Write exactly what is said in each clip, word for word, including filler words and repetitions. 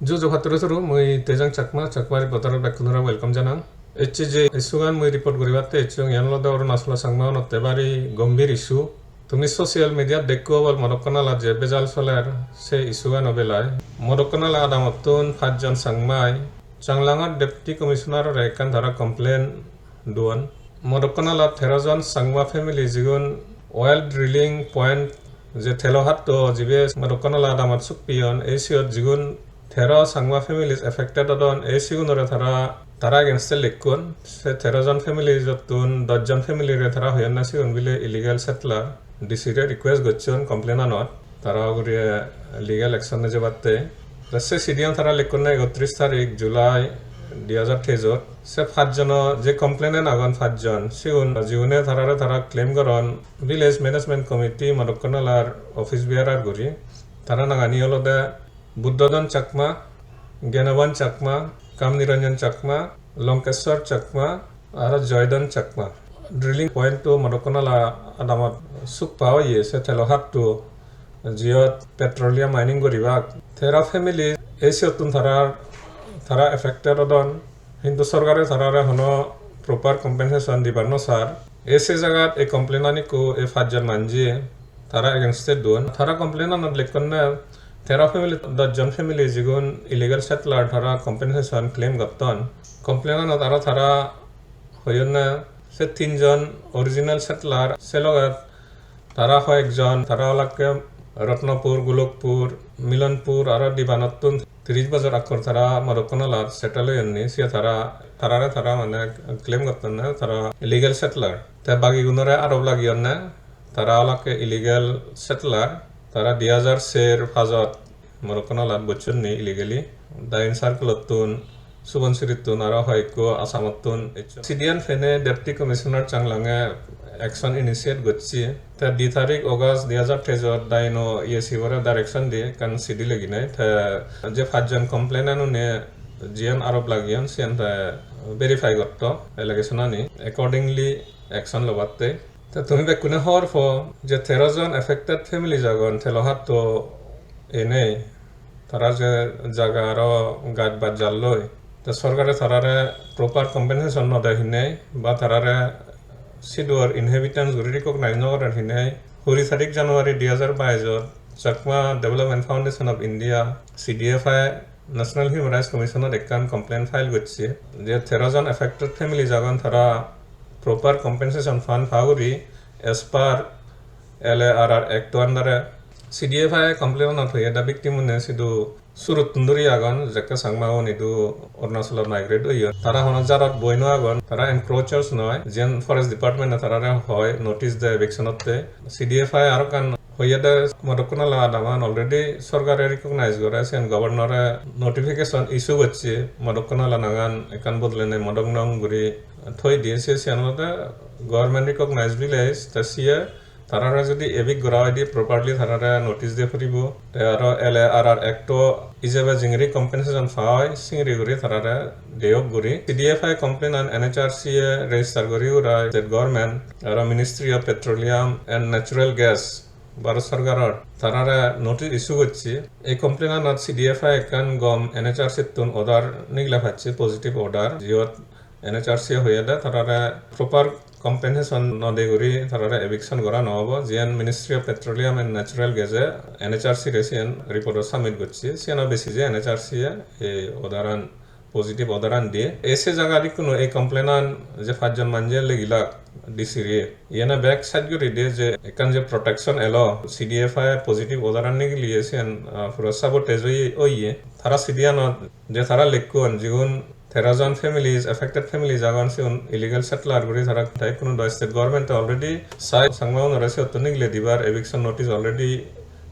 Juju patturu turu, mui Tejang Chakma, Chakma Reporter bekkunore welcome janang. Ecche je issue gan mui report guribatte ecchong, iyan olode Arunachalo Changma unotte bari gombhir issue. Tumi social media dekko obol Modokkonala je bejal soler se issue gano belai. Modokkonala adamottun pajjon Changmai Changlangor Deputy Commissioner ore ekkan tara complain duon. Modokkonala tero jon Changma family jigun oil drilling point je telo hatto jibe Modokkonala adamot suk peyon, ei siyot jigun tero Changma families affected odon, ei sigunore tara, tara against-e lekkon. Se tero jon families-ottun dosh jon family-re tara hoyonne sigun bile illegal settler. D C-re request gocchon complain-anot tara ugure legal action nejebatte. Te se sidiyan tara lekkonne ekotris tarik July dui hajar teijot. Se pajjono je complainant agon pajjon, sigun jigune tarare tara claim goron Village Management Committee Modokkonalar office bearer guri. Tara nangani olode Buddhodon Chakma, Gyanoban Chakma, Kamniranjan Chakma, Lankeshwar Chakma, aro Joydon Chakma. Drilling point-to Modokkonala adamot suk pa oye, se telo hatto, jiyot petroleum mining guribak. Tero family ei siyottun tara, tara affected odon, hintu sorkare tarare hono proper compensation dibar no sar. Ei se jagat ei complain-an ikko ei pajjon manje tara against-e duon. Tara complain-anot lekkonne tero family, dosh jon family jigun illegal settler, tara compensation claim gotton. Complain-anot aro tara hoyonne se tinjon original settler, se loge tara hoyekjon, tara olakke Ratnapur, Golokpur, Milanpur aro Dibanottun tiris bojor aggor tara Modokkonalat settle oyonni, siye tara, tarare tara mane claim gottonne tara illegal settler. Te bagigunore arop lageyonne tara olakke illegal settler, tara di hajar ser pajot Modokkonalat bocchonni illegally. Dain circle-ottun, Subansirittun aro hoyekko Assamottun ecchon. Sidiyan pene Deputy Commissioner Changlange action initiate gocche. Te di tarik August dui hajar teijot Daino E A C bore direction di ekkan sidi leginei. Te je pajjon complainant-une jiyan arop lageyon siyan te verify gotto allegation-ani. Accordingly action lobatte. Te tumi bekkune hobor po je tero jon affected families agon telo hatto enei, tara je jaga aro gaj baj jalloi, te sorkare tarare proper compensation no de hinei ba tarare siduor inhabitants guri recognize no gorer hinei, kuri tarik January dui hajar baijot Chakma Development Foundation of India, C D F I, National Human Rights Commission-ot ekkan complaint file gocche je tero jon affected families agon, tara proper compensation pan pa guri as per L A R R Act-o under-e. C D F I complaint-anot hoyede victim-une sidu surottun duri agon, jekke Changma-un idu Arunachalot migrate oyon. Tara hono jarot boi no agon, tara encroachers noi, jiyen Forest Department-e tarare hoi notice de eviction-otte. C D F I aro ekkan hoyede Modokkonala adaman already sorkare recognize gore, siyen governor-e notification issue gocche, Modokkonala nangan ekkan bodolene Modok Nong guri thoi diye, se siyen olode government recognize village, te siye tarare jodi evict gora oide properly tarare notice diye puribo, te aro L A R R Act-o ijebe jingiri compensation pa oi, singiri guri tarare deyok guri. C D F I complaint-an N H R C-e register guri urai state government, aro Ministry of Petroleum and Natural Gas, Bharat sorkaror tarare notice issue gocche. Ei complaint-anot C D F I ekkan gom N H R C-ttun order nigile pacche, positive order, jiyot N H R C hoyede tarare proper compensation no de guri tarare eviction gora no obo. Jiyan Ministry of Petroleum and Natural Gas-e N H R C-re siyan report-o submit gocche, siyano basis-e N H R C-e ei order-an positive order-an diye. Ei se jagat ikkunu ei complaint-an je pajjon manje legilak D C-re, iyene bek side guri diye je ekkan je protection elo, C D F I positive order-an nigiliye siyen, ah, puro sabotage oye, oye. Tara sidiyanot je tara lekkon, jigun tero jon families, affected families agon, sigun illegal settler guri tara, te ikkunu do state government-e already sai Changma-unore siyottun nigile dibar eviction notice already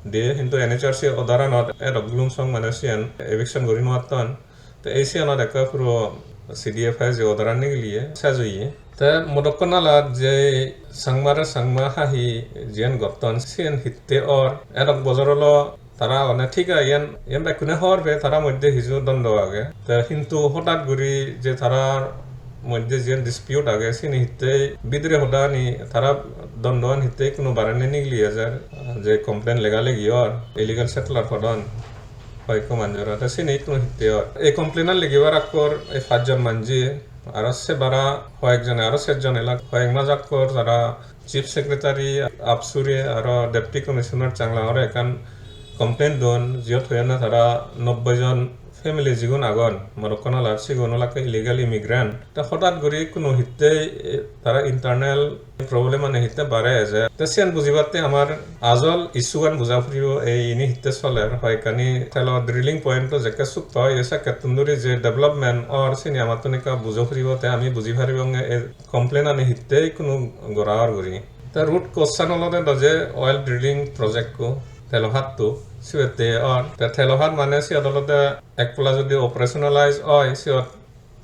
diye, hintu N H R C order-anot edok gulung song mane siyen eviction guri no patton. Te ei siyanot ekka puro C D F I je order-an nigiliye, sej oye. Te Modokkonalat je Changmare Changma hahi jiyen gotton, siyen hitte or? Edok bojor olo tara one thik age, iyen, iyen bekkune hobor pey tara moddhe hiju dondo age. Te hintu hodat guri je tara moddhe jiyen dispute age, siyeni hittey bidire hodani tara dondoan hittey ikkunu barenne nigili ejer, je complaint lega legi or, illegal settler hodon. hoyekko manjor. Te sini ikkunu hitte or. Ei complaint-an ligibar akke ei pajjon manje, aro se bara hoyekjone, aro sejjon elak, hoyek maj akke tara Chief Secretary AAPSU-re aro Deputy Commissioner Changlang-ore ekkan complaint don, jiyot hoyonne tara nobboi jon family jigun agon, Modokkonalar, sigun olakke illegal immigrant. Te hodat guri ikkunu hittey, eh, tara internal problem ani hittey bare ejer. Te siyan bujibatte amar ajol issue gan buja puribo, ei ini hittey soler, hoyekkani telo drilling point-o jekke sukta oye, sekkettun duri je development or sini amattun ekka bujo puribo, te ami buji paribonge ei complaint ani hittey ikkunu gora or guri. Te root cause-an olode do je oil drilling project-ko, telo hatto, sibette or. Te telo hat mane siyot olode ek polla jodi operationalize oi, siyot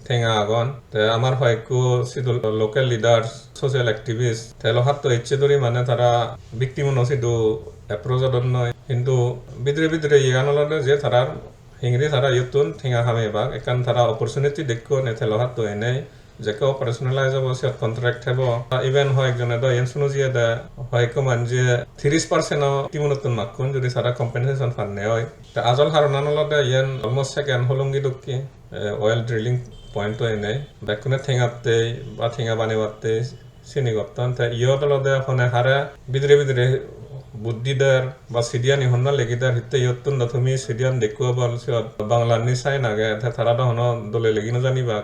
tenga agon. Te amar hoyekko sidu local leaders, social activist, telo hatto ecche duri mane tara victim-uno sidu approach odonnoi. Hintu bidire bidire iyegan olode je tarar hingiri tara iyottun tenga hamebak, ekkan tara opportunity dekkon ei telo hatto enei. Jekke operationalize obo, siyot contract hebo. Even hoyekjone do iyen suno jiyede, hoyekko manje tiris percent-o team-unottun makkon judi tara compensation panne oi. Te ajol haronan olode iyen almost second Hollongi dokke, eh, oil drilling point-o enei. Bekkune tengattei ba tenga banebattei sini gotton. Te iyot olode hone hare bidire bidire buddhi der ba sidiyani honna legi der, hitte iyottun do tumi sidiyan dekko bol, siyot Bangla ni sign age, te tara do hono dole legi no janibak.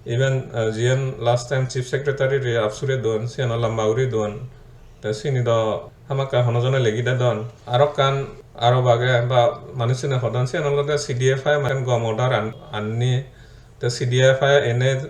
Even, eh, jiyen last time Chief Secretary-re AAPSU-re don, siyeno lamba guri don. Te sini do hamakkai hono jone legi dedon. Arokkan arop age ba manuchune hodon, siyen olode C D F I mane gom order an-, anni. Te C D F I ene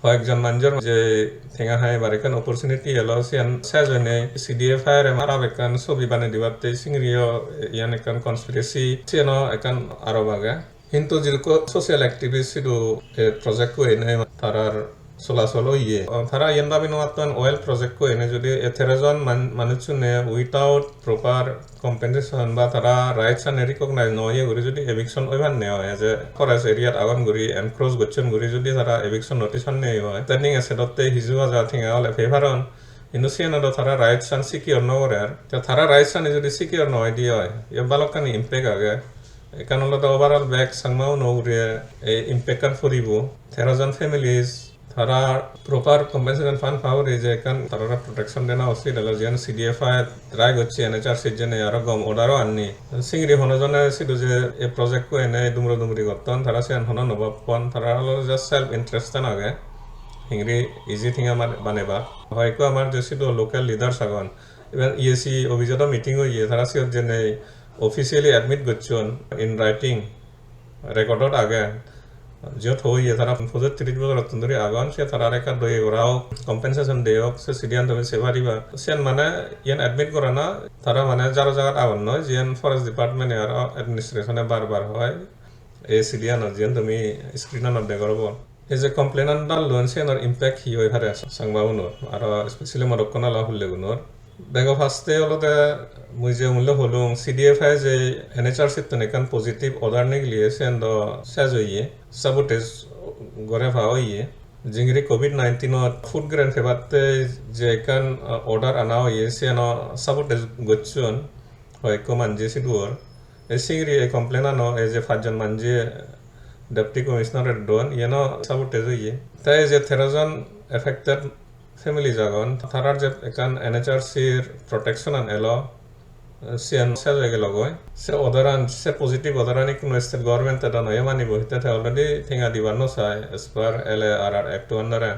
hoyekjon manjor je tenga hamebar ekkan opportunity elo, siyan sej oinei C D F I-re arap ekkan sobi banei dibatte singiriyo iyan ekkan conspiracy, siyeno ekkan arop age. Hintu jidukko social activist sidu ei project-ko enei tarar solasol oye. O, tara iyen babi nw patton oil project-ko enei judi ei tero jon man-, manuchchune without proper compensation ba tara rights-ani recognize nw oye guri judi eviction oi panne oi, je forest area-t agon guri encroach gocchon guri judi tara eviction notice-an nei oi, standing-e sedotte hiju hajar tenga ole pei paron. Hintu siyen do tara rights-an secure nw gorer. Te tara rights-ani judi secure nw oide oi, iye balokkani impact age. Ekkan olode overall bek Changma-uno ugure ei impact-an poribo. Tero jon families, tara proper compensation pan pa uri je ekkan tarare protection dena usit elo, jiyan C D F I try gocche N H R C jene aro gom order-o anni. Singiri hono jone sidu je ei project-ko enei dumro dumri gotton, tara siyan hono nw bhappon, tara olode just self interest-an age. Hingiri easy tenga mar-, baneba. Hoyekko amar je sidu local leaders agon, iben E A C office-ot meeting oye, tara siyot jenei officially admit gocchon in writing, record-ot age. Jiyot hoye tara pojoj tiris bojorottun dhuri agon, se tarare ekka doye gora ok, compensation de ok, se sidiyan tumi se pariba. Siyan mane iyan admit gorana, tara mane jaro jagat agon noi, jiyan forest department-e aro administration-e bar bar hoi. Ei sidiyanot jiyan tumi screen-anot degor bo. Ei je complaint-an dallon, siyanor impact hi oi pare Changma-unor, aro especially Modokkonala hullegunor. Bego first-e olode mui je umullo holung, C D F I je N H R C-ttun ekkan positive order nigiliye, siyan do sej oye, sabotage gore pa oye. Jingiri covid nineteen-ot food grant pebatte je ekkan, uh, order ana oye, siyano sabotage gocchon hoyekko manje siduor. Ei singiri ei complaint-ano ei je pajjon manje Deputy Commissioner-e don, iyeno sabotage oye. Te ei je tero jon affected families agon, tarar je ekkan N H R C-r protection-an elo, siyan sej oi gelogoi. Se order-an, se positive order-an ikkunu state government-e do noyo manibo, hitte te already tenga dibar no sai, as per L A R R Act-o under-e.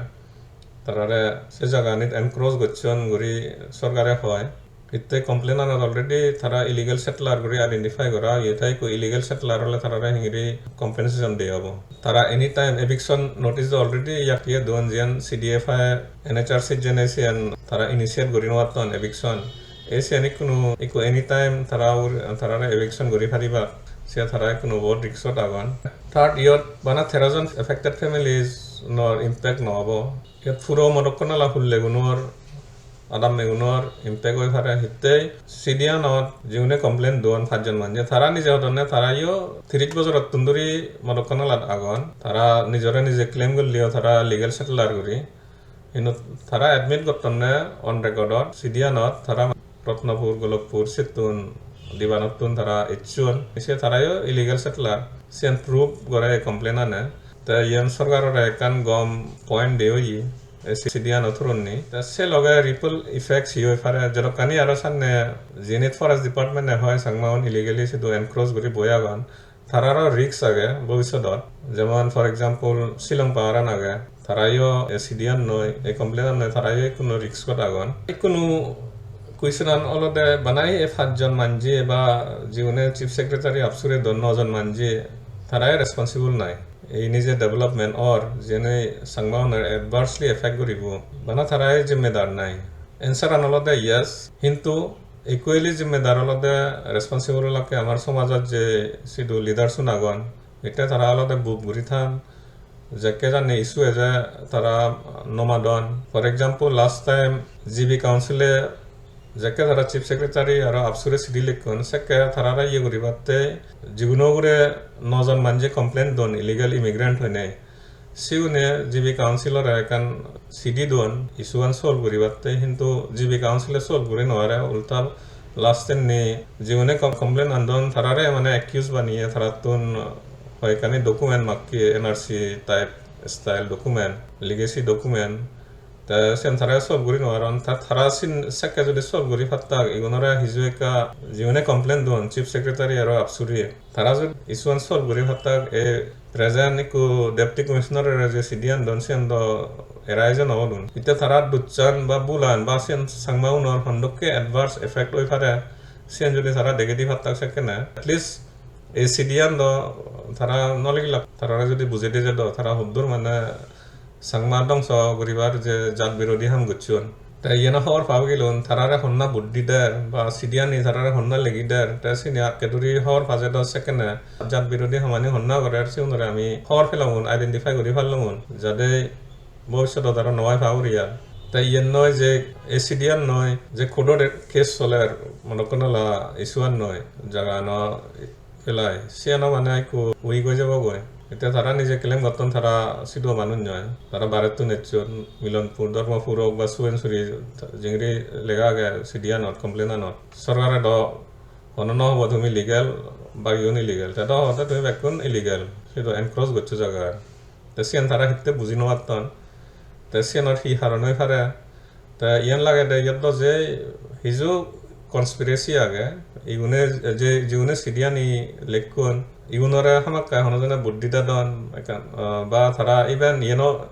Tarare se jaganit encroach gocchon guri sorkare hoi. Hitte complaint-anot already tara illegal settler guri identify gora oye, te ekko illegal settler ole tarare hingiri compensation de obo. Tara anytime eviction notice do already yak iye don, jiyan C D F I N H R C jene siyan tara initiate guri no patton eviction. Ei siyan ikkunu ikko anytime tara ur-, tarare eviction guri paribak, siyan tara ikkunu bahut risk-ot agon. Third, iyot bana tero jon affected families-nor impact no obo. Iyot puro Modokkonala hullegunor, adammegunor impact oi pare hittey. Sidiyanot jigune complaint don pajjon manje, tara nije hodonne tarayo tiris bojorottun duri Modokkonalat agon. Tara nijore nije claim golleyo tara legal settler guri. Hintu tara admit gottonne on record-ot, sidiyanot tara Ratnapur, Golokpur, sittun dibanottun tara ecchon. Se tarayo illegal settler. Siyan proof gore ei complaint ane. Te iyan sorkarore ekkan gom point de oye. Ei C D ano through-ni. Te se loge ripple effects hi oi pare, jodokkani aro sanne Zenith Forest Department-e hoi Changmaun illegally sidu encroach guri boi agon. Tararo risk age bobisodot. Jemon, for example, Shillong paharan age. Tarayo ei C D an noi, ei complaint an noi, tarayo ikkunu risk-ot agon. Ikkunu question an olode bana ei pajjon manje ba jigune Chief Secretary AAPSU-re don nojon manje, tarayo responsible nai. Ei nije development or jene Changmaunore adversely effect guribo, bana tarayo jimmedar nai. Answer an olode yes, hintu equally jimmedar olode, responsible olakke amar somajot je sidu leaders-un agon, ette tara olode bup guri than, jekke janne issue eje tara no madon. For example, last time G B Council-e jekke tara Chief Secretary aro AAPSU-re sidi lekkon, sekke tarare iye guribatte jiguno ugure nojon manje complaint don illegal immigrant hoinei. Sigune G B Council-ore ekkan sidi don, issue-an solve guribatte, hintu G B Council-e solve guri no pare, ulta last-enni jigune com-, complaint andon, tarare mane accuse baniye, tarattun hoyekkani document makke, N R C type style document, legacy document, te siyen tara solve guri no paron. Ta-, tara sin sekke jodi solve guri pattak, igunore hiju ekka jigune complaint don, Chief Secretary aro AAPSU-re, tara jodi issue-an solve guri pattak, e present ikko Deputy Commissioner-ore je sidi andon, siyen do arise no odun. Hitte tara duchan ba bulan ba siyen Changmaunor hondokke adverse effect oi pare, siyen jodi tara degei di pattak sekkene, at least ei sidi an do tara no legilak, tarare jodi bujei di je do, tara hoddur mane Changma dongso guribar je jat birodhi ham gocchon. Te iyeno hobor pagilun, tarare honna buddhi der, ba sidi ani tarare honna legi der, te sini akke duri hobor paje do sekkene jat birodhi hamani honna gorer, sigunore ami hobor pelongun, identify guri pallongun, jade bobissodot aro no oi pa guri ar. Te iyen noi je ei sidi an noi, je court-ot case soler, monokkonala issue an noi, jagano pelai, siyano mane ekku weak oi jebogoi. Ete tara nije claim gotton tara sidu manuj noi. Tara barettun ecchon, Milanpur, Dharmapur ok ba Subansiri, jingiri lega age sidi anot, complaint anot. Sorkare do hono no hobo tumi legal, bagigun illegal. Te do hotte tumi bekkun illegal. Sidu encroach goccho jaga. Te siyan tara hitte buji no patton. Te siyanor hi haron oi pare? Te iyan lagede iyot do je hiju conspiracy age, igune je, jigune sidi ani lekkon, igunore hamakkai hono jone buddhi dedon ekkan, ah, ba tara even iyeno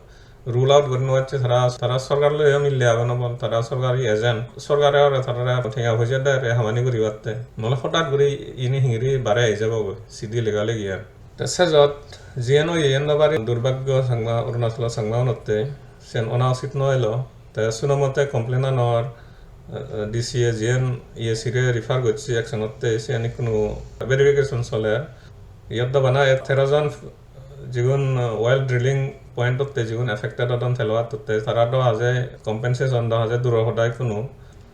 rule out guri no pacche, tara, tara sorkar loiyo mille agon obon, tara sorkari agent, sorkare ore tarare tenga poije der ei hamani guribatte. Nole hotat guri ini hingiri bare ei jebogoi, sidi lega legiyan. Te sejot jiyen oye iyen no pari, durbagyo Changma, Arunachalo Changma unotte, siyen ona usit no elo. Te suno mote complaint anor, eh, D C e jiyen iye sire refer gocche action otte, siyen ikkunu verification soler. Iyot do bana e tero jon jigun, eh, well drilling point otte jigun affected odon telo attotte, tara do haje compensation do haje duro hoda ikkunu.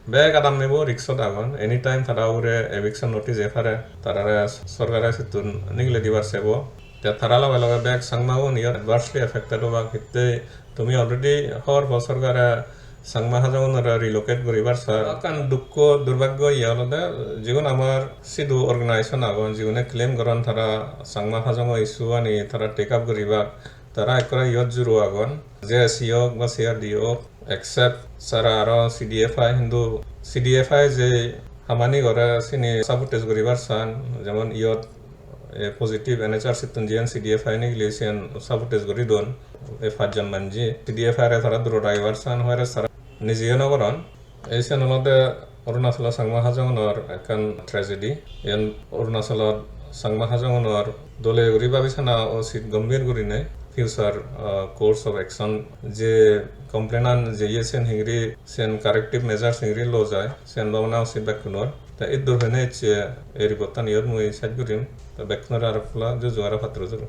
Bek adammebo risk-ot agon, anytime tara ugure eviction notice ei pare, tarare sorkare sittun nigile dibar sebo. Te tara loge loge bek Changmagun iyot adversely affected obak, hitte tumi already hobor po sorkare Changma Hajongunore relocate guribar sar. Ekkan dukko durbagyo iye olode, jigun amar sidu organization agon, jigune claim goron tara Changma Hajongo issue ani tara take up guribak, tara ekkore iyot juro agon. J S C ok ba C R D ok, except sara aro C D F I, hintu C D F I je hamani gore sini sabotage guribar san, jemon iyot, eh, positive N H R C-ttun jiyan C D F I nigili siyan sabotage guri don, ei pajjon manje. C D F I re tara durot ragibar san, hoyre tara nijeyo no goron. Ei siyan olode Arunachalo Changma Hajongunor ekkan tragedy. Iyan Arunachalot Changma Hajongunor dole guri babi sana usit, gombhir gurine future, ah, course of action, je complainant je iye siyen hingiri, siyen corrective measures hingiri lo jai, siyen babana usit bekkunor. Te iddur hoine ecche ei report-tan iyot mui sej gurim. Te bekkunore aro ekkola juju aro patturu juru.